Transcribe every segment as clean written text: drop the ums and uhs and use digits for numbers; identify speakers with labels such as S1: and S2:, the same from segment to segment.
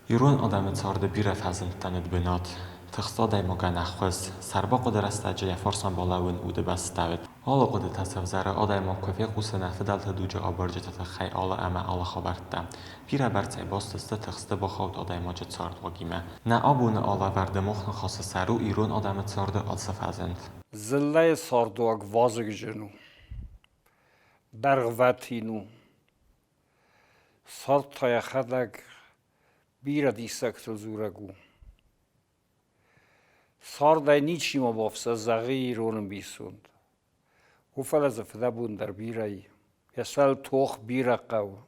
S1: Ирон адӕмы царды бирӕ фӕзындтӕн уыд бынат. Тыхст адӕймагӕн ӕххуыс, сӕрбахъуыды рӕстӕджы йӕ фарсмӕ балӕууын удыбӕстӕ уыд. Алы хъуыдытӕ сӕвзӕры адӕймаг куы фехъусы нӕ фыдӕлты дуджы абырджыты тыххӕй алы ӕмӕ алы хабӕрттӕ. Бирӕбӕрцӕй баст сты тыхсты бахауд адӕймаджы цардуагимӕ. Нӕ абоны алӕвӕрды мах ныхасы сӕр у ирон адӕмы царды ацы фӕзынд.
S2: Дзыллӕйы цардуаг вазыгджын у, дӕргъвӕтин у. Цард та йӕхӕдӕг бирӕ диссӕгтыл дзурӕг у. Цардӕй ничима бафса, зӕгъы ирон ӕмбисонд. У, фӕлӕ дзы фыдӕбон дӕр бирӕ и. Йӕ сӕрыл тох бирӕ хъӕуы.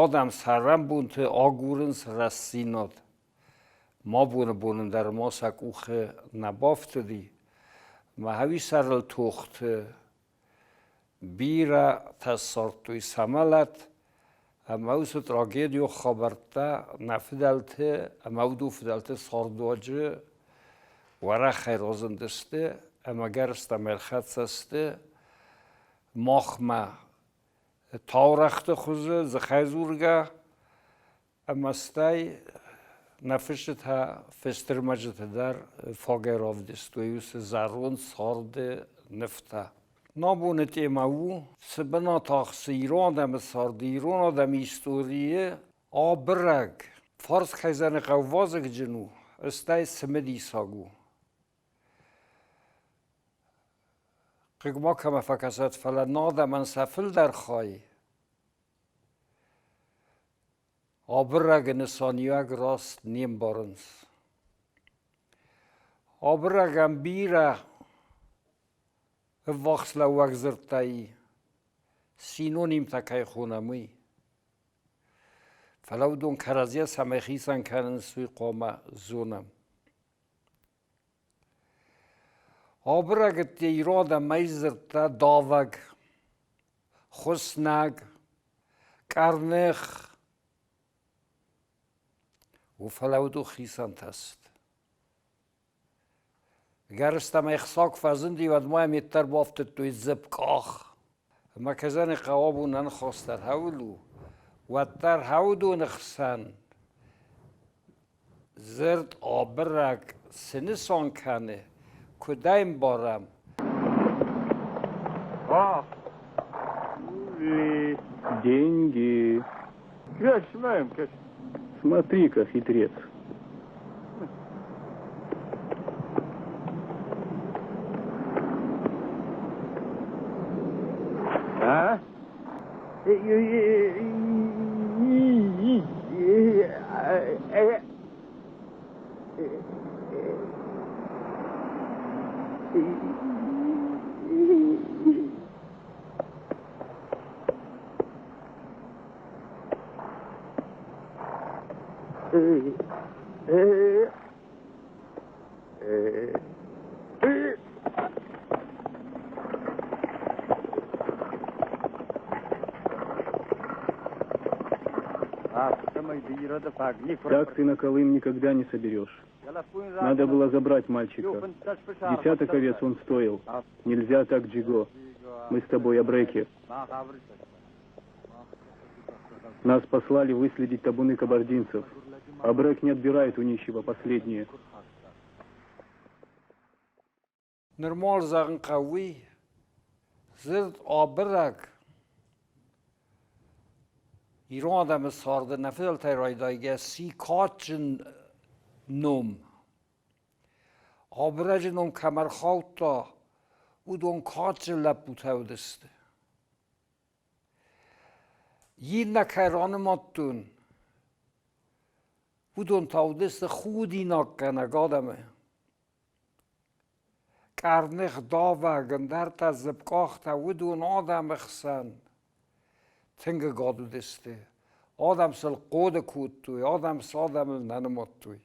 S2: Адӕм цӕрӕнбонты агурынц рӕстдзинад. Ма боны бонӕн дӕр ма сӕ къухы нӕ бафтыди. Мӕ хӕуи сӕрыл тохты Бирӕтӕ ссардтой сӕ мӕлӕт, ӕмӕ уыцы трагедион хабӕрттӕ нӕ фыдӕлты ӕмӕ уыдон фыдӕлты цардуаджы уӕрӕхӕй разындысты ӕмӕ гӕрзтӕм ӕрхӕццӕ сты махмӕ таурӕгъты хуызы, дзыхӕйдзургӕ Ӕмӕ стӕй нӕ фысджытӕ фестырмӕджыты дӕр фагӕй равдыстой уыцы зӕронд царды нывтӕ. Нӕ боны темӕ у, цы бынат ахсы ирон адӕмы царды, ирон адӕмы историйы абырӕг. Фарс кӕй хъӕу вазыгджын у, стӕй цымыдисаг у. Хъыг ма кӕмӕ фӕкӕсӕд, фӕлӕ нӕ адӕмӕн сӕ фылдӕр хай Абырӕгы нысаниуӕг раст не мбарынц. Абырӕгӕн бирӕ ӕввахслӕууӕг дзырдтӕ и, синонимтӕ кӕй хонӕм, уый. Фӕлӕ уыдон кӕрӕдзийӕ цӕмӕй хицӕн кӕнынц, уый хъуамӕ зонӕм. Абырӕгӕдте ирон адӕмӕй дзырдта давӕг, хуыснӕг, къӕрных. У, фӕлӕ уыдон хицӕнтӕ сты. Гӕрыстӕм ӕхца куы фӕзынди, уӕд ма йӕм йеддӕр бафтыдтой дзыпкъах. Ӕмӕ кӕзӕны хъӕуабон ӕнхос дӕр хӕуыл у, уӕддӕр хӕуыдоны хсӕн Дзырд абырӕг цы нысан кӕны, куыд ӕй ӕмбарӕм?
S3: А,
S4: Деньги. Смотри-ка, хитрец.
S3: А?
S4: Так ты на Колым никогда не соберешь. Надо было забрать мальчика. Десяток овец он стоил. Нельзя так, Джиго. Мы с тобой абреки. Нас послали выследить табуны кабардинцев. Абрек не отбирает у нищего последнее.
S2: Нырма зӕгъын хъӕуы, дзырд абырӕг ирон адӕмы царды нӕ фыдӕлтӕй райдайгӕ сси кадджын ном. Абырӕджы ном кӕм ӕрхаудта, уыдон кадджын лӕппутӕ уыдысты. Иннӕ кӕй ранымадтон, уыдон та уыдысты худинаггӕнӕг адӕмы. Къӕрных давӕг, ӕндӕртӕ зыпкъахтӕ уыдон адӕмы хсӕн тынг ӕгад уыдысты. Адӕм сыл хъоды кодтой, адӕм сӕ адӕмыл нӕ нымадтой.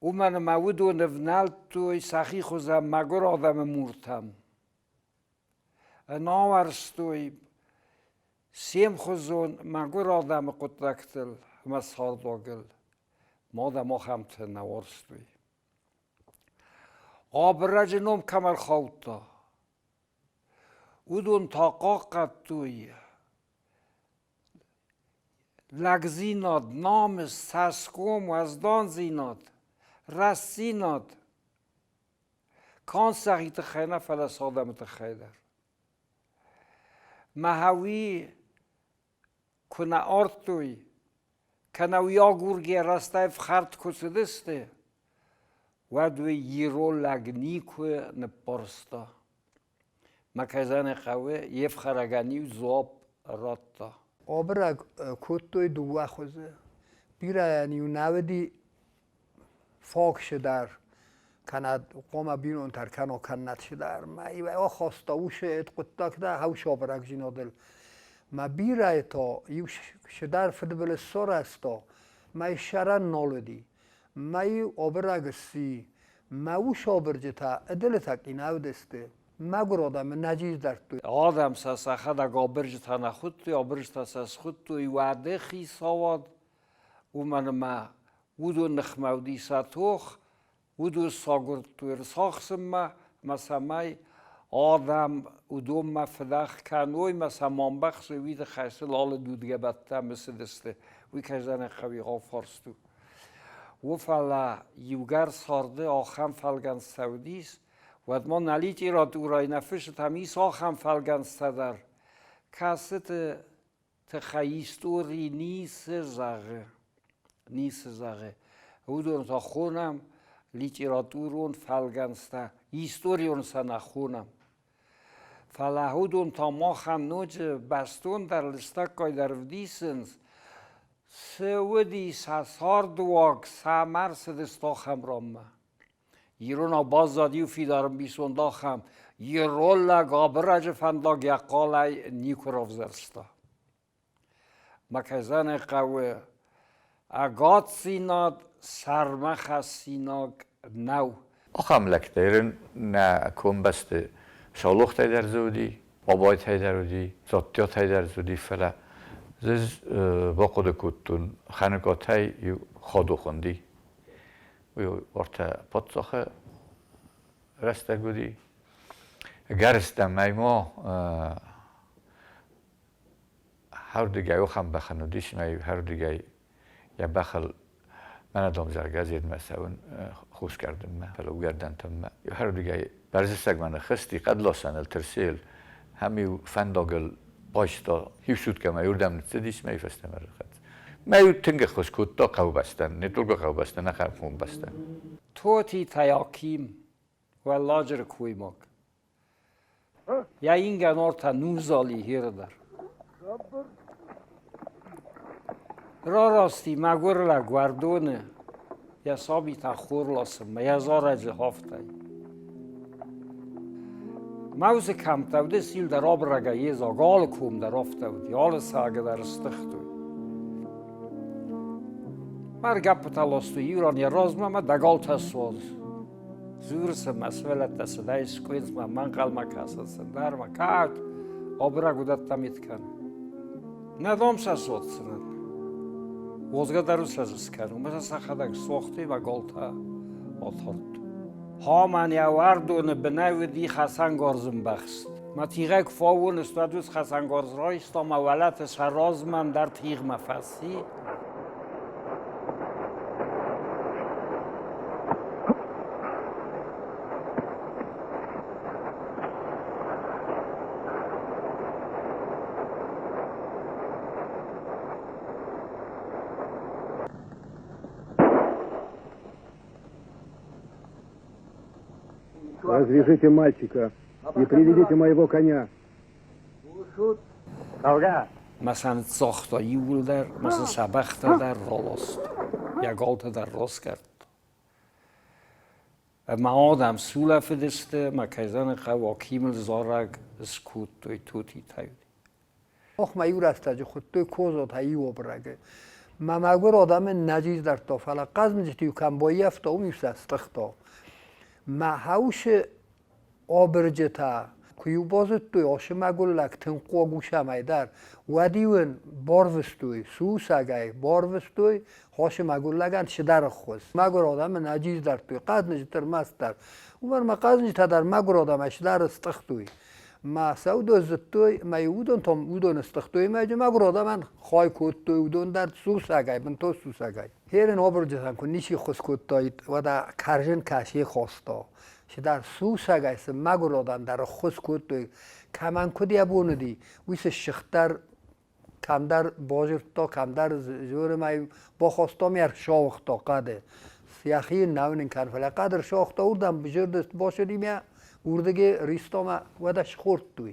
S2: Уымӕн ӕмӕ уыдон ӕвнӕлдтой сӕхи хуызӕн мӕгуыр адӕмы муртӕм. Ӕнауӕрстой се мхуызон мӕгуыр адӕмы хъуыддӕгтыл ӕмӕ цардуагыл. Мадӕм ахӕмтӕ нӕ уарзтой. Абырӕджы ном кӕм ӕрхаудта, уыдон та хъахъхъӕдтой. Лӕгдзинад, намыс, цӕсгом, уӕздандзинад, рӕстдзинад канд сӕхи тыххӕй нӕ, фӕлӕ сӕ адӕмы тыххӕй дӕр. Мӕ уый куы нӕ ардтой, кӕнӕ уый агургӕ рӕстӕй ӕфхӕрд куы цыдысты, уӕд уый ирон лӕг никуы ныббарста. Мӕ кӕй хъӕуы, йе фхӕрӕгӕн-иу дзуапп радта.
S3: Абырӕг кодтой дыууӕ хуызы. Бирӕйӕн-иу нӕ уыди фаг дӕр, кӕнӕ хъуамӕ бинонтӕ ӕркӕна кӕнӕ дӕр. Мӕ ахаста уыцы хъуыддӕгтӕ хӕсабырӕгдзинадыл. Мӕ бирӕйы та иу цыдӕр фыдбылыз сарӕзта, мӕ сӕрӕн нал уыди. Мӕ иу абырӕг сси, мӕ ус абырджытӕ ӕдылытӕ нӕ уыдысты, мӕгуыр адӕмы нӕ дардтой.
S2: Адӕм сӕ сӕхӕдӕг абырджытӕ нӕ хуыдтой, абырджытӕ сӕ схуыдтой уӕды хицауад, уымӕн ӕмӕ уыдон ныхмӕ уыди сӕ тох, уыдон сагуырдтой ӕрцахсынмӕ ӕмӕ цӕмӕй адӕм уыдонмӕ фыдӕх кӕной ӕмӕ сӕ ма ӕмбӕхсой, уый тыххӕй сыл алы дудгӕбӕттӕ мысыдысты. Уый кӕй зӕгъын хъӕуы, егъау фарст у. О, фӕлӕ иугӕр царды ахӕм фӕлгӕнцтӕ уыдис, уӕд ма нӕ литературӕйы нӕ фысджытӕм ис ахӕм фӕлгӕнцтӕ дӕр, кӕцыты тыххӕй истори ницы зӕгъы, ницы зӕгъы. Уыдон та хонӕм литературон фӕлгӕнцтӕ, историон сӕ нӕ хонӕм. Фӕлӕ уыдон та махӕн ноджы бӕстондӕр лыстӕггайдӕр ӕвдисынц, цы уыди сӕ цардуаг, цӕмӕ ӕрцыдысты ахӕм ранмӕ. Иронау баззад иу фидар ӕмбисонд ахӕм: ирон лӕг абырӕджы фӕндаг йӕ хъалӕй никуы равзӕрста. Мӕ кӕй зӕгъын хъӕуы, ӕгаддзинад сӕрмӕ хӕссинаг нӕу.
S5: Ахӕм лӕгтӕ нӕ комбӕсты Саулохтӕй дӕр дзы уыди, Абайтӕй дӕр уыди, Дзаттиатӕй дӕр дзы уыди, фӕлӕ ӕз бахъуыды кодтон, Хӕныкъатӕй иу Хадо хуынди. Уый уартӕ паддзахы рӕстӕг уыди. Ӕгӕрыстӕмӕй ма хӕрдыгӕй ахӕм бӕхӕн уыдис, ӕмӕ хӕрдыгӕй йӕ бӕхыл мӕнӕ дам, зӕгъгӕ, зедмӕ цӕуын хус кӕрдынмӕ, фӕлӕ уыгӕрдӕнтӕммӕ. Хӕрдыгӕй бӕрзысӕгмӕ ныххызти хъӕдласӕныл, тырсыйыл, ӕм-иу фӕндагыл байста, иу суткӕмӕ иуырдӕм ныццыдис мӕ фӕстӕмӕ рахӕццӕ. Мӕ-иу тынг ӕххуыс кодта хъӕубӕстӕн, не только хъӕубӕстӕн, ӕнӕхъӕн комбӕстӕн.
S2: Тотитӕ Аким, Уӕлладжыры коймаг. Йӕ ингӕн ортӕ Нузали хирдӕр. Рарасти мӕгуыр лӕг уӕрдоны, йӕ сабитӕ хор ласынмӕ, йӕ зарӕджы хафтӕй. Мӕ уыцы кӕмттӕ уыдис иу дӕр абырӕгӕй йедзаг, алы ком дӕр афтӕ уыди, алы саг дӕр стыхтой. Мӕ ӕргӕппытӕ ластой иу ран йӕ размӕ мӕ дӕгӕлтӕ суадз. Дзуры сын, мӕ сывӕллӕттӕ сыдӕй скъуыйынц, мӕ ӕнхъӕлмӕ кӕсынц, ӕндӕр мӕ кӕд абырӕг уыдӕттӕ мит кӕны. Нӕ дом сӕ суадздзынӕн. Уозгӕ дӕр сӕ скӕн, уымӕ сӕ сӕхӕдӕг согътой мӕ голтӕ атардтой. Хаман йӕ уӕрдоны бынӕй уыди хӕцӕнгарз ӕмбӕхст. Мӕ тигъӕй куы фӕуон, уӕд уыцы хӕцӕнгарз райста мӕ уӕлӕты сӕ размӕ ӕндӕр тигъмӕ фӕци.
S4: Развяжите мальчика и приведите моего коня.
S2: Мӕ сӕ ныццагъта иууылдӕр, мӕ сын сӕ бӕхтӕ дӕр раласта, йӕ галтӕ дӕр раскъӕрдта. Ӕмӕ адӕм сулӕфыдысты, мӕ кӕй зӕгъын хъӕуы, Акимыл зарӕг скодтой тотитӕй.
S3: Махмӕ иу рӕстӕджы хуыдтой Козотӕ иу абырӕгы. Мӕ мӕгуыр адӕмы нӕ дардта, фӕлӕ хъӕздыджыты-иу кӕм баййӕфта, уым-иу сӕ стыхта. Мӕ хӕусы абырджытӕ куы-иу базыдтой, ацы мӕгуыр лӕг тынг хъуаг у цӕмӕйдӕр, уӕд-иу ын барвыстой, сусӕгӕй барвыстой ацы мӕгуыр лӕгӕн цыдӕр ӕххуыс. Мӕгуыр адӕмы нӕ дардтой, хъӕздыджыты ӕрмӕстдӕр. Уымӕн ӕмӕ хъӕздыджытӕ дӕр мӕгуыр адӕмӕй цыдӕр стъыхтой. Мӕ сӕ уыдон зыдтой, мӕ уыдон том уыдон стыхтой мӕ мӕгуыр адӕмӕн хай кодтой уыдон дӕр сусӕгӕй, бынтон сусӕгӕй. Херен абырджытӕн куы ничи ххуыс кодтаид, уӕд карзын кӕс хаста. Сидӕр сусӕгӕй сын мӕгуыр адӕм дӕр ӕххуыс кодтой. Кӕмӕн куыд йӕ бон уыди, уый цы ссыгъддӕр кӕмдӕр базырдта, кӕмдӕр зоны бахаста ме рсауыгъта хъӕды. Йӕхи йын нӕ уынын кӕны, фӕлӕ хъӕды рсауыгъта, уырдӕм зӕрдӕ басыди мӕ уырдыгӕй ристамӕ уӕдӕ схордтой.